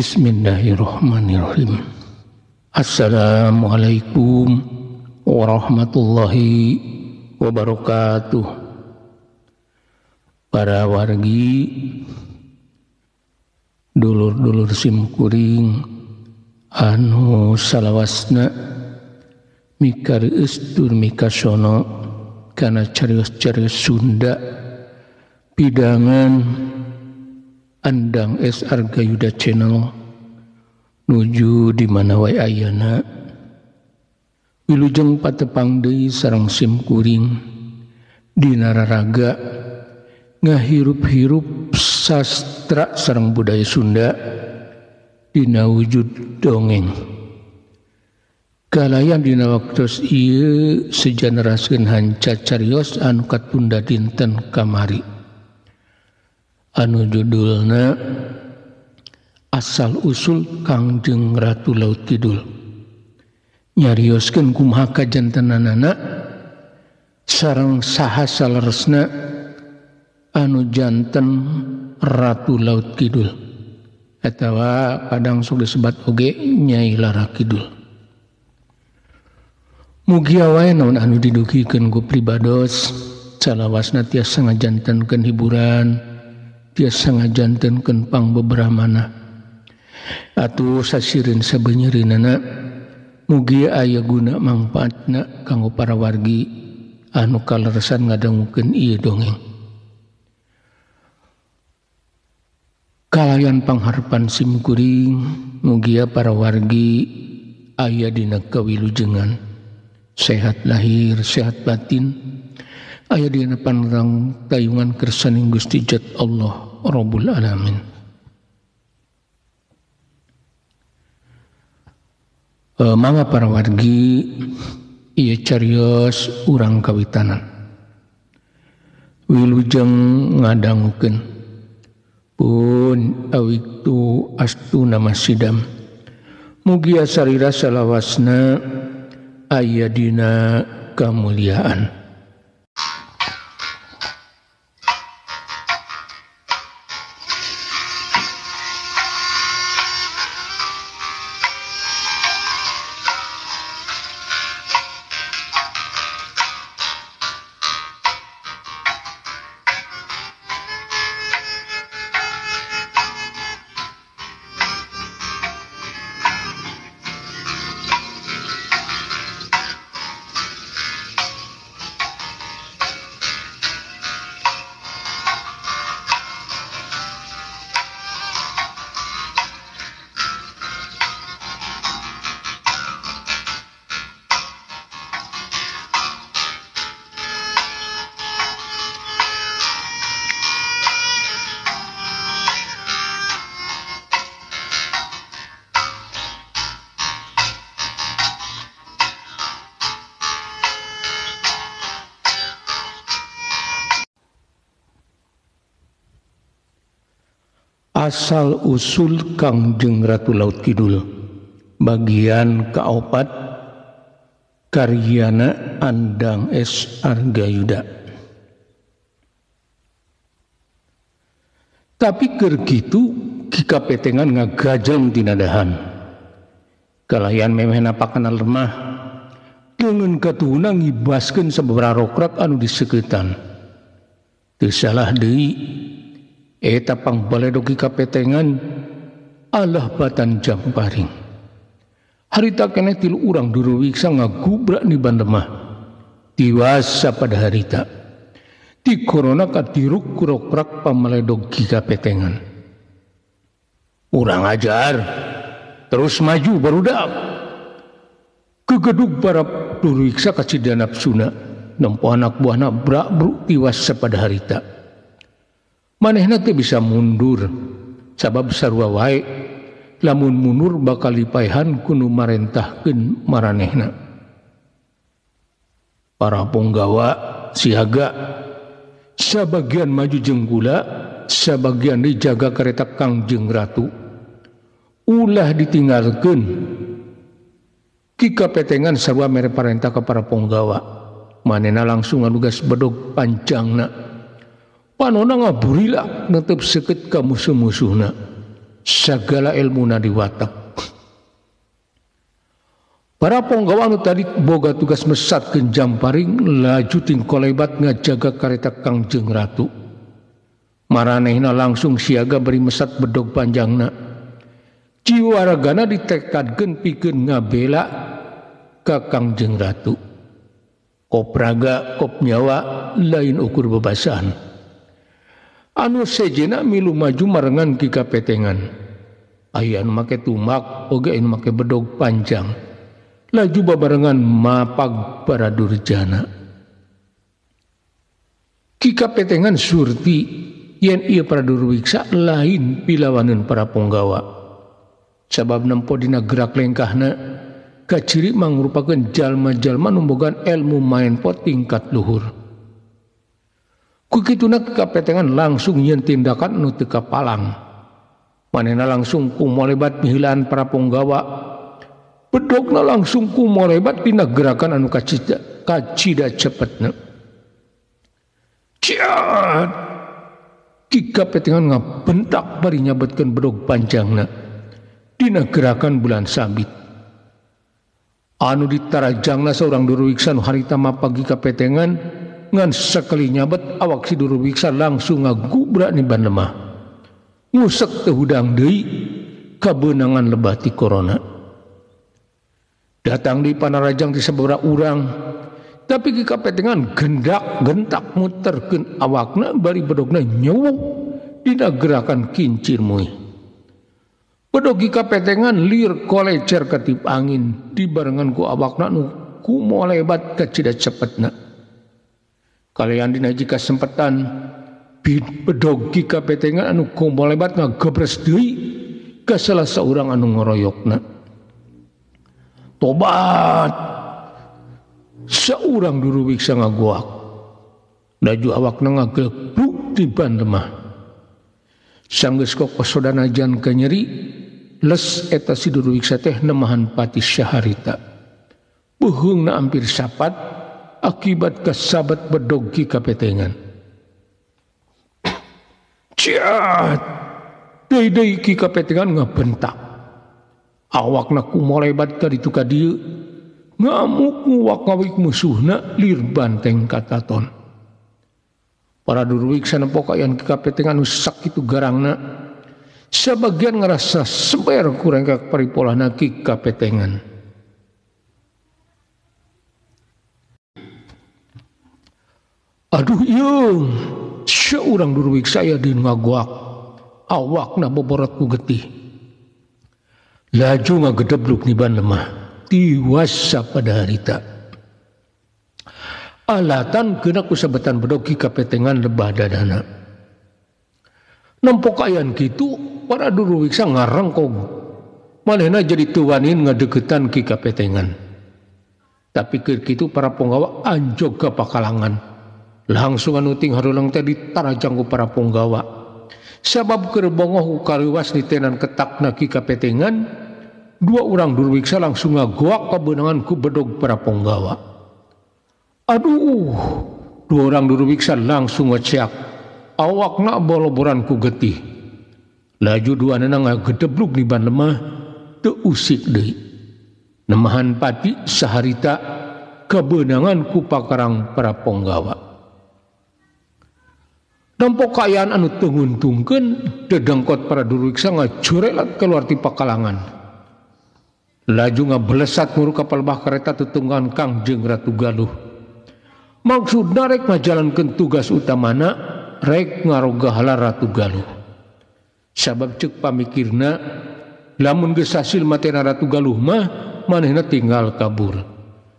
Bismillahirrahmanirrahim. Assalamualaikum warahmatullahi wabarakatuh. Para wargi, dulur-dulur simkuring anu salawasna mikarieus tur mikasono kana carios-carios Sunda pidangan Andang S Argayuda Channel nuju di mana wae ayana. Wilujeng patepang deui sareng simkuring dina raraga ngahirup-hirup sastra sareng budaya Sunda dina wujud dongeng. Kalayan dina waktos ieu sejaneraskeun hanca carios anu katunda dinten kamari, anu judulna Asal Usul Kangjeng Ratu Laut Kidul. Nyarioskeun kumaha kajantenanana sareng saha saleresna anu janten Ratu Laut Kidul atawa kadang sok disebat oge Nyai Lara Kidul. Mugia wae naon anu didugikeun ku pribados salawasna tiasa ngajantenkeun hiburan, tiasa ngajantenkeun pangbeberamana. Atuh sasireun sabenyeureunana mugia aya guna mangpaatna kanggo para wargi anu kaleresan ngadangukeun ieu dongeng. Kalayan pangharepan simkuring mugia para wargi aya dina kawilujengan, sehat lahir sehat batin, aya dina panrang tayungan kersaning Gusti Jat Allah Rabbul Alamin. Mangga para wargi ieu carios urang kawitanan. Wilujeng ngadangukeun pun awiktu astu nama sidam. Mugia sarira salawasna aya dina kamuliaan. Asal Usul Kangjeng Ratu Laut Kidul bagian kaopat karyana Andang S Argayuda. Tapi keur kitu Ki Kapetengan ngagajeng tina dahan. Kalayan memehna pakanal lemah deungeun katuhuna ngibaskeun sababaraha rokrak anu diseukeutan. Teu salah deui eta pangbaledog Ki Kapetengan alah batan jamparing. Harita keneh tilu urang duruwiksa ngagubrak niban lemah. Tiwas sapada harita. Ti corona katiruk kurokrak pamaledog Ki Kapetengan. Urang ajar, terus maju barudak. Kegedug para duruwiksa kacida nafsuna, nempo anak buahna brak-bruk tiwas sapada harita. Manehna teu bisa mundur, sabab sarua wae lamun mundur bakal dipaehan ku nu marentahkeun maranehna. Para punggawa siaga, sabagian maju jeung gula, sabagian dijaga kareta Kangjeng Ratu. Ulah ditinggalkeun. Ki Kapetengan sarua mere parentah ka para punggawa. Manehna langsung ngalugas bedog panjangna. Panona ngaburila netep seukeut ka musuh-musuhna. Sagala ilmuna diwatek. Para ponggawa anu tadi boga tugas mesatkeun jamparing laju tingkolebat ngajaga kareta Kangjeng Ratu. Maranehna langsung siaga beri mesat bedog panjangna. Jiwaragana ditekadkeun pikeun ngabela ka Kangjeng Ratu. Kop raga kop nyawa lain ukur bebasaan. Anu sejena milu maju marengan Ki Kapetengan. Aya anu make tumak oge anu make bedog panjang. Laju babarengan mapag para durjana. Ki Kapetengan surti yen ieu para durwiksa lain pilawaneun para ponggawa. Sabab nempo dina gerak lengkahna kaciri mangrupakeun jalma-jalma nu bogaan ilmu maen pot tingkat luhur. Ku kituna Ki Kapetengan langsung nyeun tindakan nu teu kapalang. Manehna langsung kumolebat miheulaan para ponggawa. Bedogna langsung kumolebat dina gerakan anu kacida cepetna. Ciat! Ki Kapetengan ngabentak bari nyabetkeun bedog panjangna dina gerakan bulan sabit. Anu ditarajangna saurang durwiksa nu harita mapag Ki Kapetengan ngan sakali nyabet awak si durwiksa langsung ngagubrak niban lemah. Ngusek teu hudang deui kabeunangan lebah ti corona. Datang di panarajang di sababaraha urang, tapi Ki Kapetengan gendak gentak muterkeun awakna bari bedogna nyewuk dina gerakan kincir muih. Bedog Ki Kapetengan lir kolecer ketip angin dibarengan ku awakna nu kumolebat kacida cepetna. Kalian dina jika sempetan bedog Ki Kapetengan anu kumolebat ngagebres deui ka salah saurang anu ngoroyokna. Tobat! Seorang durwiksa ngagoak. Laju awakna ngagebluk di ban lemah. Sanggeus kokosodana jan kanyeri, les eta si durwiksa teh nemahan pati syaharita. Beuheungna hampir sapat akibat kasabat bedog Ki Kapetengan. Ciat! Deui-deui Ki Kapetengan ngabentak. Awakna kumolebat ka ditu ka dieu, ngamuk nguwak ngawik musuhna lir banteng kataton. Para durwiksa nempo kaayaan Ki Kapetengan nu sakitu garangna, sebagian ngarasa seber ku rengkak paripolahna Ki Kapetengan. Aduh ieu, seurang durwiksa aya di ngagoak, awakna boborot ku getih. Laju ngagedebluk niban lemah, tiwas sapada harita. Alatan kena ku sabetan bedog Ki Kapetengan lebah dadana. Nempo kaayaan kitu, para durwiksa ngarengkog. Manehna jadi teu wanin ngadeukeutan Ki Kapetengan. Tapi keur kitu para ponggawa anjog ka pakalangan. Langsung anu ting harulang teh ditarajang ku para ponggawa. Sabab keur bongoh ku kaliwas nitenan ketakna Ki Kapetengan, dua orang durwiksa langsung ngagoak kabeunangan ku bedog para ponggawa. Aduh, dua orang durwiksa langsung ngeceak. Awakna boloboran ku getih. Laju dua nana ngagedebluk di ban lemah, teu usik deui. Nemahan pati saharita kabeunangan ku pakarang para ponggawa. Nempo kaayaan anu teu nguntungkeun, dedengkot para durwiksa ngajurelat keluar ti pakalangan. Laju ngabelesat muru ka palebah kareta tetunggan Kangjeng Ratu Galuh. Maksudna rek ngajalankeun tugas utamana rek ngarogahala Ratu Galuh. Sabab ceuk pamikirna lamun geus hasil matena Ratu Galuh mah manehna tinggal kabur.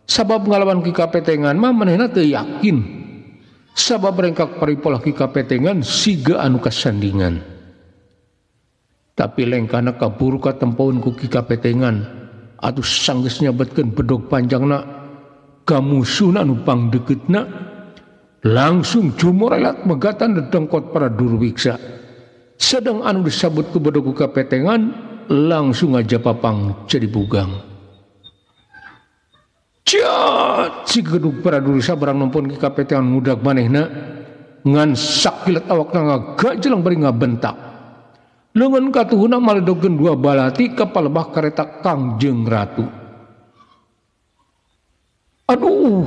Sabab ngalawan Ki Kapetengan mah manehna teu yakin. Sabab rengkak paripolah Ki Kapetengan siga anu kasandingan. Tapi lengkahna kabur katempoeun ku Ki Kapetengan atuh sanggeus nyabetkeun bedog panjangna ka musuhna anu pangdekeutna, langsung jumorelat megatan dedengkot para durwiksa. Sedang anu disabut ku bedog ku Kapetengan langsung aja papang jadi bugang. Ciat si gedug para durwiksa barang nompon Ki Kapetengan ngudag manehna ngan sakilat awakna ngagajelang bari ngabentak. Leungeun katuhuna maledogeun dua balati ka palebah kareta Kangjeng Ratu. Aduh,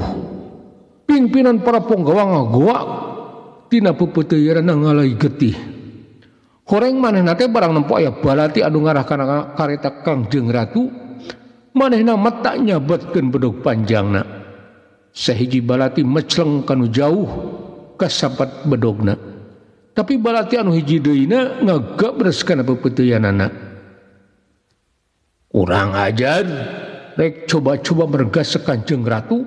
pimpinan para ponggawa ngagoak tina peupeuteuyeurana ngalai getih. Horeng manehna teh barang nempo aya balati anu ngarah kana kareta Kangjeng Ratu, manehna mata nyabetkeun bedog panjangna. Sahiji balati mecleng kanu jauh kasapat bedogna. Tapi balati anu hiji deuna ngagabres kana peupeuteuyanana. Kurang ajar, rek coba-coba mergas Kanjeng Ratu,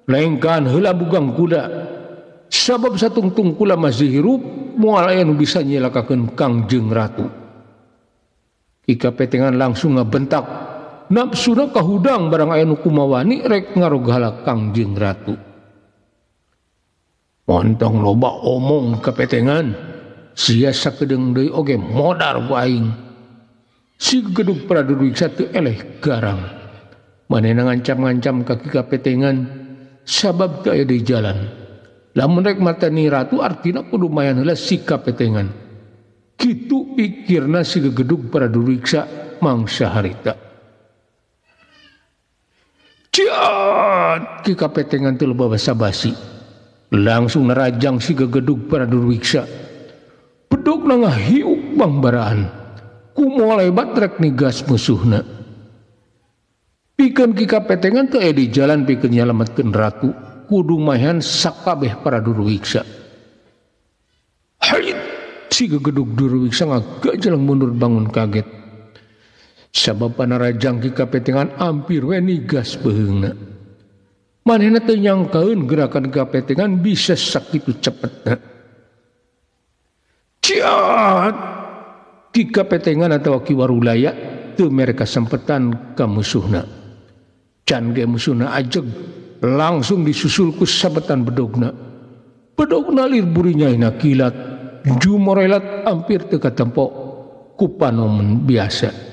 lengkan heula bugang kuda. Sabab satungtung kula masih hirup, moal aya nu bisa nyilakakeun Kangjeng Ratu. Ki Kapetengan langsung ngabentak, nafsuna kahudang barang aya nu kumawani rek ngaroghala Kangjeng Ratu. Montong loba omong Kapetengan, sia sakedeung deui oge modar ku aing. Si gedug Praduwiksa teu eleh garang. Manehna ngancam-ngancam ka Ki Kapetengan sabab teu aya di jalan. Lamun rek mateni ratu artina kudu mayan heula si Kapetengan. Kitu pikirna si gegedug Praduwiksa mangsa harita. Ciat! Ki Kapetengan teu loba basa-basi. Langsung nerajang si gegedug Praduwiksa. Bedogna ngahiuk bangbaraan. Kumoal lebat rek nigas musuhna. Pikeun Ki Kapetengan teu aya di jalan pikeun nyalametkeun ratu. Kudu mahan sakabeh para Durwiksa. Hait! Si gegedug Durwiksa ngagajeleng mundur bangun kaget. Sabab panarajang Ki Kapetengan ampir we nigas beheungna. Manehna teu nyangkaeun gerakan Kapetengan bisa sakitu cepetna. Ciat! Ki Kapetengan atawa Ki Warulaya teu mere kasempetan ka musuhna. Can ge musuhna ajeg langsung disusul ku sabetan bedogna. Bedogna lir burinya kilat, jumorelat hampir teu katempo ku panomen biasa.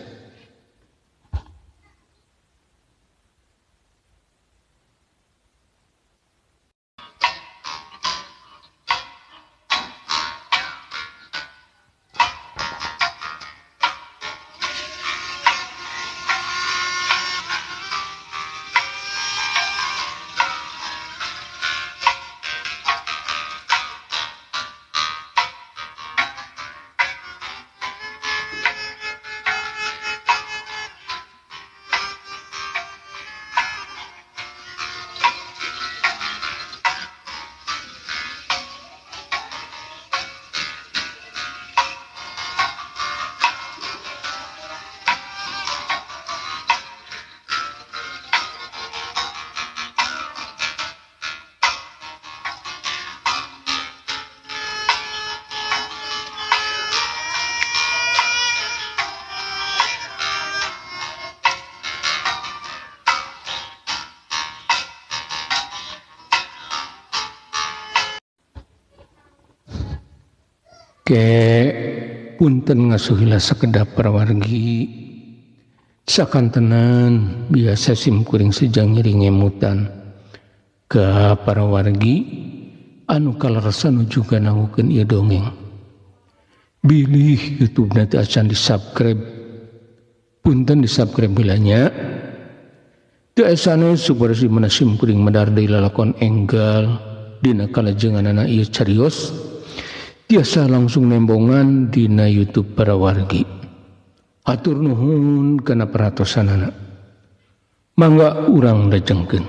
Ke punten ngasuhila sakedap parawargi sakantenan biasa simkuring sejang ngiring ngemutan ka parawargi anu kaleresan juga nangukeun ieu dongeng. Bilih YouTube na teu acan di-subscribe, punten di-subscribe heula nya. Teu esane supaya si mana simkuring medar deui lalakon enggal dina kalajenganana ieu carios tiasa langsung nembongan dina YouTube para wargi. Atur nuhun kana perhatosanana. Mangga urang lajengkeun.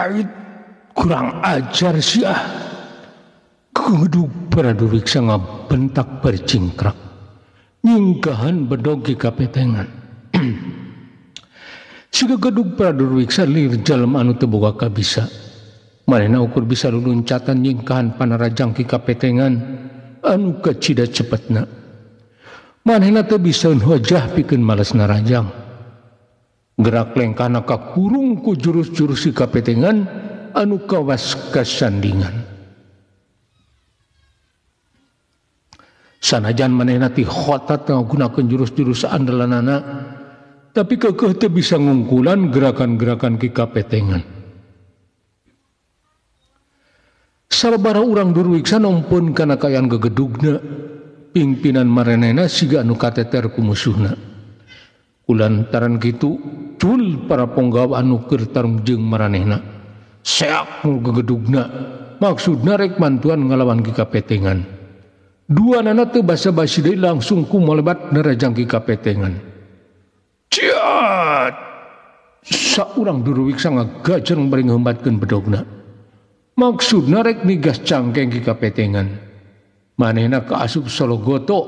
Ait kurang ajar sia. Gegedug para Durwiksa ngabentak bercingkrak. Nyingkahan bedog Ki Kapetengan. Si gegedug para Durwiksa lir jalma anu teu boga kabisa. Manehna ukur bisa luluncatan nyingkahan panarajang Ki Kapetengan anu kacida cepetna. Manehna teu bisa hojah pikeun males narajang. Gerak lengkahna kakurung ku jurus-jurus Ki Kapetengan anu kawas kasandingan. Sanajan manehna ti khotat ngagunakeun jurus-jurus andalanana, tapi keukeuh teu bisa ngungkulan gerakan-gerakan Ki Kapetengan. Sababaraha urang Durwiksa nompeun kana kaayaan gegedugna, pimpinan maranehna siga anu kateter ku musuhna. Kulantaran kitu, cul para ponggawa anu keur tarung jeung maranehna. Seak nu gegedugna, maksudna rek mantuan ngalawan Ki Kapetengan. Dua nana teu basa-basi deui langsung ku molebat nerajang Ki Kapetengan. Ciat! Saurang Durwiksa ngagajereng bari ngehembatkeun bedogna. Maksudna rek nigas cangkeng Ki Kapetengan. Manehna kaasup sologoto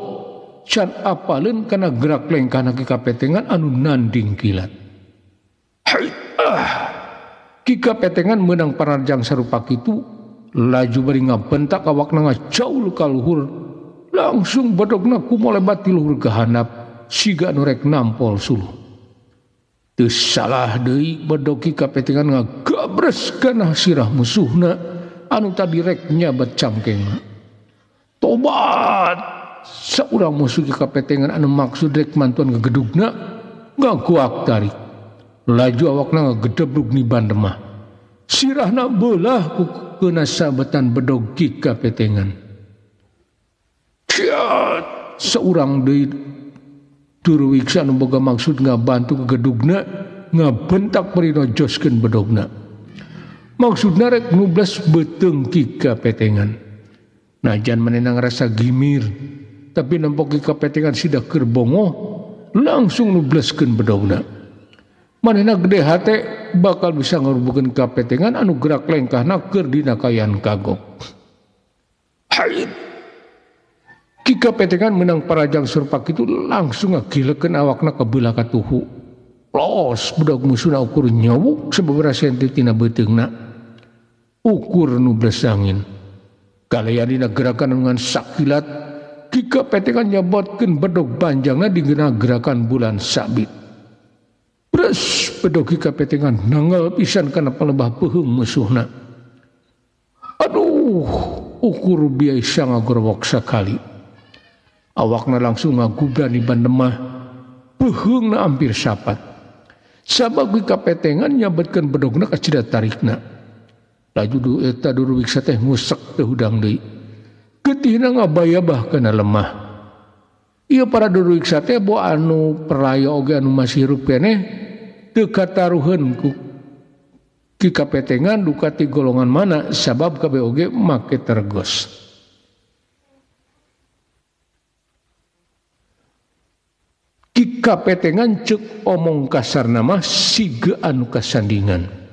can apaleun kana gerak lengkahna Ki Kapetengan anu nanding kilat. Hai ah! Ki Kapetengan meunang panarjang sarupa kitu laju bari ngabentak awakna ngajaul ka luhur. Langsung bedogna kumolebat ti luhur ka handap siga nu rek nampol suluh. Teu salah deui bedog Ki Kapetengan ngagabres kana sirah musuhna anu tadi rek nyabat cangkengna. Tobat! Saurang musuh Ki Kapetengan anu maksud rek mantuan gegedugna ngaguak tarik. Laju awakna ngagedebrug ni bandemah. Sirahna beulah ku keuna sabetan bedog Ki Kapetengan. Ciat! Seurang deui Durwiksa anu boga maksud ngabantu gegedugna ngabentak bari nojoskeun bedogna. Maksudna rek nubles beuteung Ki Kapetengan. Najan manehna ngarasa gimir, tapi nempok Ki Kapetengan sida keur bongoh langsung nubleskeun bedogna. Manehna gede hate bakal bisa ngarubukeun Kapetengan anu gerak lengkahna keur dina kaayaan kagok. Hait! Ki Kapetengan menang parajang surpak itu langsung ngagilekeun awakna ka beulah katuhu. Los bedog musuhna ukur nyawuk sababaraha senti tina beuteungna. Ukur nu blesangin. Kalayan dina gerakan dengan sakilat, Ki Kapetengan nyabotkeun bedog panjangna dina gerakan bulan sabit. Bres bedog Ki Kapetengan nanggal pisan kana palebah peuheung musuhna. Aduh, ukur biasa ngagorowok sakali. Awakna langsung ngagubran di bandemah, peuheungna hampir sapat. Sabab Ki Kapetengan nyabetkeun bedogna kacida tarikna. Laju du eta Durwiksa teh ngusek teu hudang deui. Getihna ngabayabah kana lemah. Ieu para Durwiksa teh bo anu peraya oge anu masih hirup keneh teu kataruheun ku Ki Kapetengan duka ti golongan mana sabab kabeh oge make tergos. Ki Kapetengan ceuk omong kasarna mah siga anu kasandingan.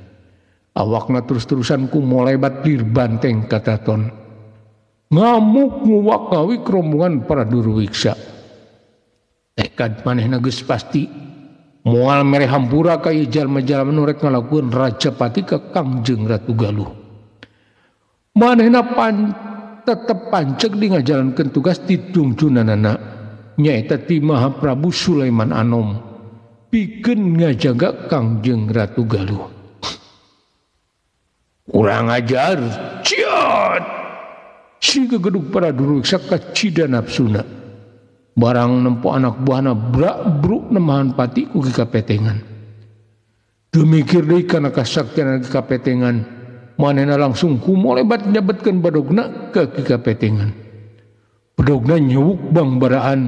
Awakna terus-terusan ku molebat lir banteng kataton. Ngamuk nguwak ngawi rombongan para Durwiksa. Tekad manehna geus pasti moal mere hampura ka ieu jalma-jalma nu rek ngalakukeun rajapati ka Kangjeng Ratu Galuh. Manehna tetep panceg di ngajalankeun tugas ti tungtunanana nyaeta ti Maha Prabu Sulaiman Anom pikeun ngajaga Kangjeng Ratu Galuh. Kurang ajar, ciat! Si gegedug para Durwiksa kacida nafsuna. Barang nempo anak buahna brak bruk nemahan pati ku Ki Kapetengan. Teu mikir deui kana kasaktian Ki Kapetengan, manehna langsung kumolebat nyabetkeun bedogna ka Ki Kapetengan. Bedogna nyewuk bangbaraan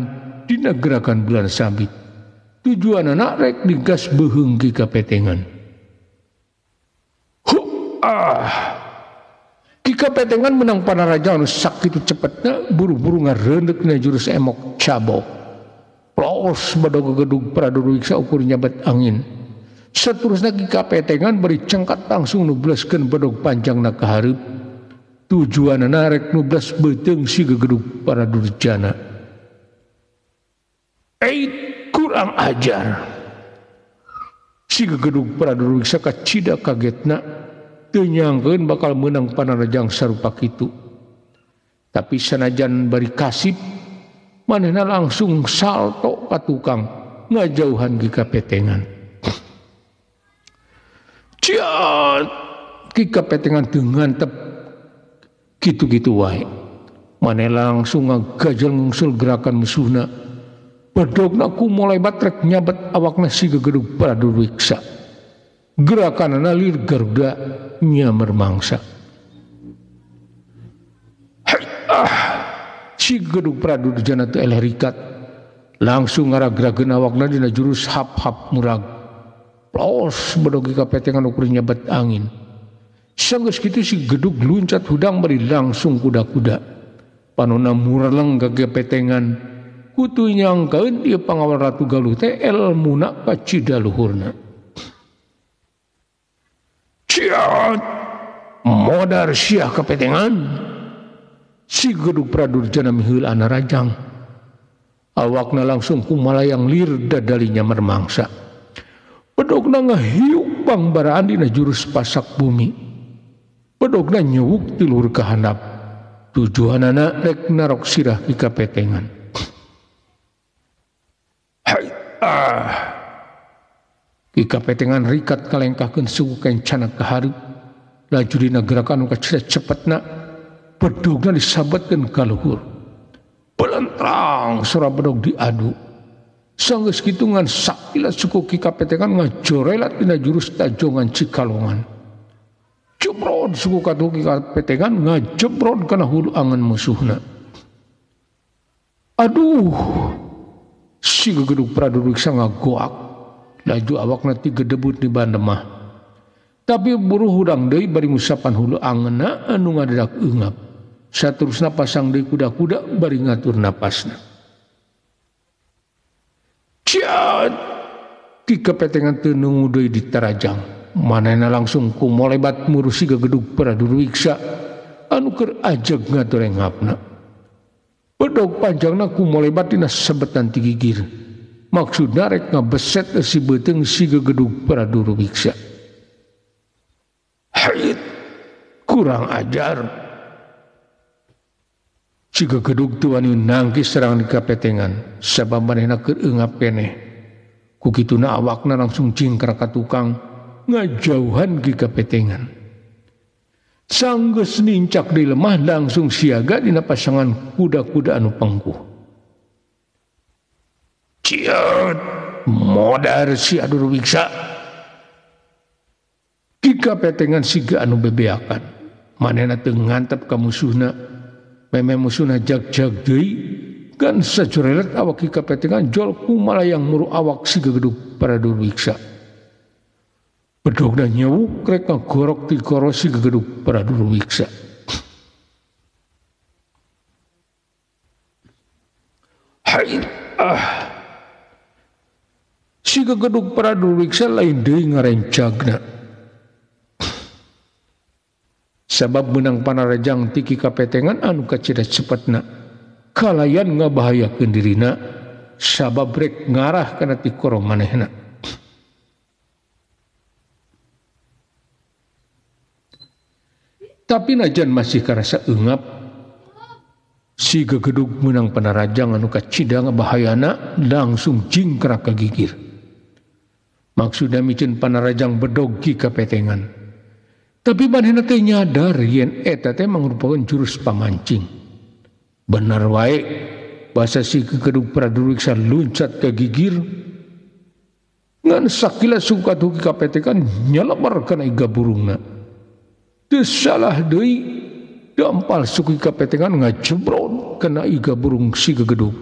dina gerakan bulan sabit. Tujuanana rek digas beuheung Ki Kapetengan. Ah, Ki Kapetengan menang panaraja anu sakitu cepetna buru-buru ngareundeukna jurus emok cabok. Plos bedog gegedug para Durwiksa ukur nyabet angin. Saterusna Ki Kapetengan bari cengkat langsung nubleskeun bedog panjangna ka hareup. Tujuanna rek nublas beuteung si gegedug para durjana. Eit kurang ajar. Si gegedug para durwiksa kacida kagetna teu nyangkeun bakal meunang panarajang sarupa kitu. Tapi sanajan bari kasip manehna langsung salto ka tukang ngajauhan Ki Kapetengan. Ciat Ki Kapetengan teu ngantep kitu-kitu wae. Maneh langsung ngagajal ngungsul gerakan musuhna. Bedogna ku mulai batrek nyabet awakna si gegedug para durwiksa. Gerakanana lir Garuda nyamer mangsa. Ah, si gedug pradurjana teu eleh rikat. Langsung ngaragrageun awakna dina jurus hap-hap murag. Plos bedog Ki Kapetengan ukur nyabet angin. Sanggeus kitu si gedug luncat hudang bari langsung kuda-kuda. Panona mureleng ka Ki Kapetengan. Kutu nyangkaeun ieu pangawal Ratu Galuh teh elmuna kacida luhurna. Ciat modar siah Kapetengan. Si gedug pradurjana miheul anarajang. Awakna langsung kumalayang lir dadalinya mermangsa. Bedogna ngahiuk pangbaraan dina jurus pasak bumi. Bedogna nyewuk ti luhur ka handap. Tujuanana rek narok sirah Ki Kapetengan. Hai ah. Ki Kapetengan rikat kalengkahkeun suku kencana ka hareup. Laju dina gerakan nu kacida cepetna. Bedogna disabetkeun ka luhur. Belentrang sora bedog diadu. Sanggeus kitu ngan sakilat suku Ki Kapetengan ngajorelat dina jurus tajongan Cikalongan. Jebrod suku katuhu Ki Kapetengan ngajebrod kana hulu angan musuhna. Aduh, si gegedug pradurwiksa ngagoak. Laju awakna tigedebut di bandemah. Tapi buruh hudang deui bari ngusapan hulu angeunna anu ngadadak eungap. Saterusna pasang deui kuda-kuda bari ngatur napasna. Ciat! Ki Kapetengan teu nungu deui ditarajang. Manehna langsung kumolebat murusi gegedug pradurwiksa anu keur ajeg ngatorengapna. Bedog panjangna kumolebat dina sebetan ti gigir. Maksudna rek ngabeset si beuteung si gegedug pradurwiksa. Hait, kurang ajar. Si gegedug teu wani nangkis serangan Ki Kapetengan sabab manehna keur eungap keneh. Ku kituna awakna langsung cingkrak ka tukang ngajauhan Ki Kapetengan. Sanggeus nincak di lemah langsung siaga dina pasangan kuda-kuda anu pengkuh. Ciat, modar si Adurwiksa. Ki Kapetengan siga anu bebeakan. Manehna teu ngantep ka musuhna. Meme musuhna jag-jag deui kan sajorelet awak Ki Kapetengan jol kumalayang muru awak si gegedug Pradurwiksa. Bedogna nyewuk rek ngagorok ti goro si gegedug Pradurwiksa. Hai ah. Si gegedug Pradurwiksa lain deui ngarencagna. Sabab menang panarajang ti Ki Kapetengan anu kacida cepetna. Kalayan ngabahayakeun dirina sabab rek ngarah kana tikoro manehna. Tapi najan masih karasa eungap, si gegedug menang panarajang anu kacida ngabahayana langsung jingkrak ka gigir. Maksudna miceun panarajang bedog Ki Kapetengan. Tapi manehna teh nyadar yen eta teh mangrupakeun jurus pamancing. Bener wae basa si gegedug Pradurwiksa luncat ka gigir. Ngan sakila suka Ki Kapetengan nyelebar kana iga burungna. Teu salah deui dampal suku Ki Kapetengan ngajebrod kana iga burung si gegedug.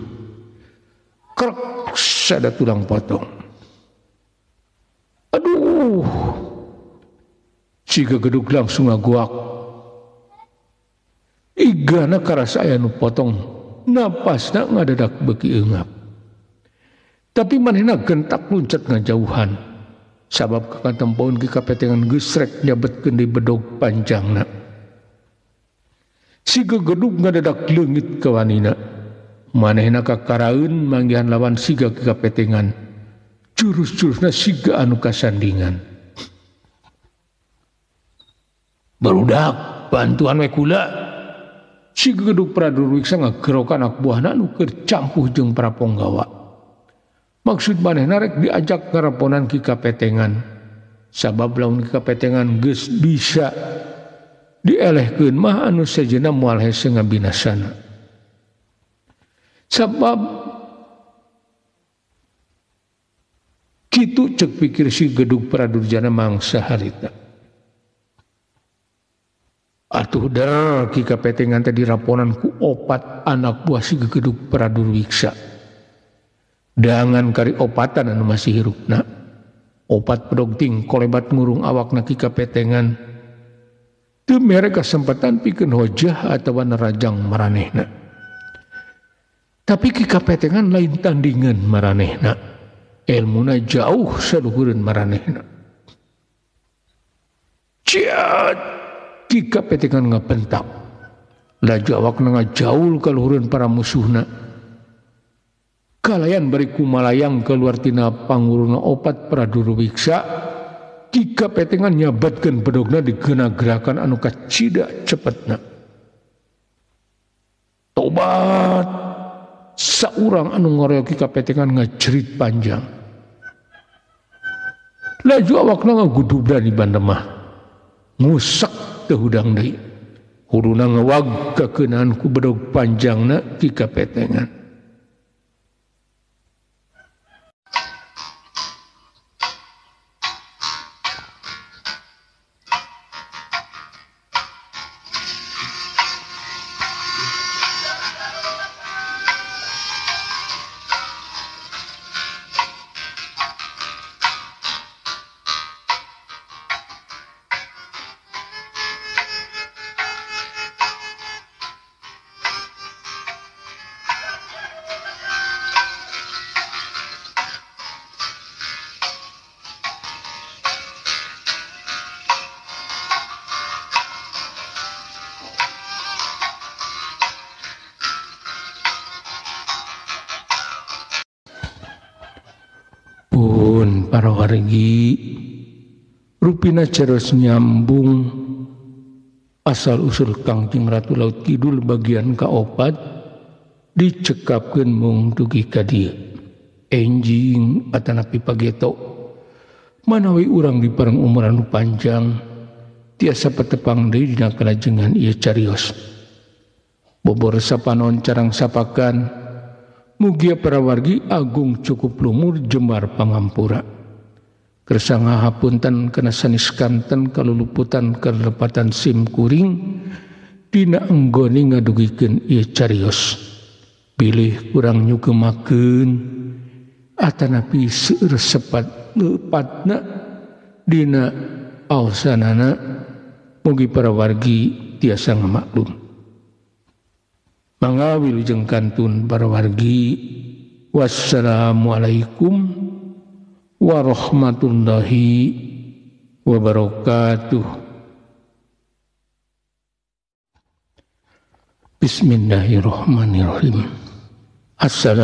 Krek sada tulang potong. Aduh. Si gegedug langsung ngaguak. Igana karasa aya nu potong, napasna ngadadak beuki eungap. Tapi manehna gentak luncat ngajauhan. Sabab kakatempoeun Ki Kapetengan geus rek nyabetkeun deui bedog panjangna. Si gegedug ngadadak leungit kawanina. Manehna kakaraeun manggihan lawan siga Ki Kapetengan. Jurus-jurusna siga anu kasandingan. Barudak bantuan we kula. Si gegedug Pradurwiksa ngagerokan anak buahna anu keur campuh jeung para ponggawa. Maksud manehna rek diajak ngaraponan Ki Kapetengan. Sabab lamun Ki Kapetengan geus bisa dielehkeun mah anu sejenna moal hese ngabinasana. Sabab kitu cek pikir si gedug Pradurjana mangsa harita. Atuh der Ki Kapetengan teh diraponan ku opat anak buah si gegedug Pradurwiksa. Dangan kari opatan anu masih hirupna. Opat pedog ting kolebat ngurung awakna Ki Kapetengan. Teu mere kasempatan pikeun hojah atawa nerajang maranehna. Tapi Ki Kapetengan lain tandingan maranehna. Elmuna jauh saluhureun maranehna. Ciat! Ki Kapetengan ngabentak. Laju awakna ngajaul kaluhureun para musuhna. Kalayan bari kumalayang keluar tina panguruna opat Pradurwiksa, Ki Kapetengan nyabatkeun bedogna digeuna gerakan anu kacida cepetna. Tobat! Saurang anu ngoreok Ki Kapetengan ngajerit panjang. Laju awakna ngagudubna di bandemah. Ngusak teu hudang deui. Huduna ngewag kakeunaan ku bedog panjangna Ki Kapetengan. Para wargi rupina ceros nyambung asal usul Kangjeng Ratu Laut Kidul bagian kaopat dicekapkeun mung dugi ka dieu. Enjing atanapi pageto manawi urang di pareng umur anu panjang tiasa patepang deui dina kalajengan ieu carios. Bobor sapanon carang sapakan mugia para wargi agung cukup lumur jembar pangampura. Kersa ngahapunten kana sanes kanten kaluluputan kalepatan sim kuring dina anggone ngadugikeun ieu carios. Bilih kurang nyukemakeun atanapi seueur sepat lepatna dina aosanana mugi para wargi tiasa ngamaklum. Mangga wilujeng kantun para wargi. Wassalamualaikum warahmatullahi wabarakatuh. Bismillahirrahmanirrahim. Assalamualaikum.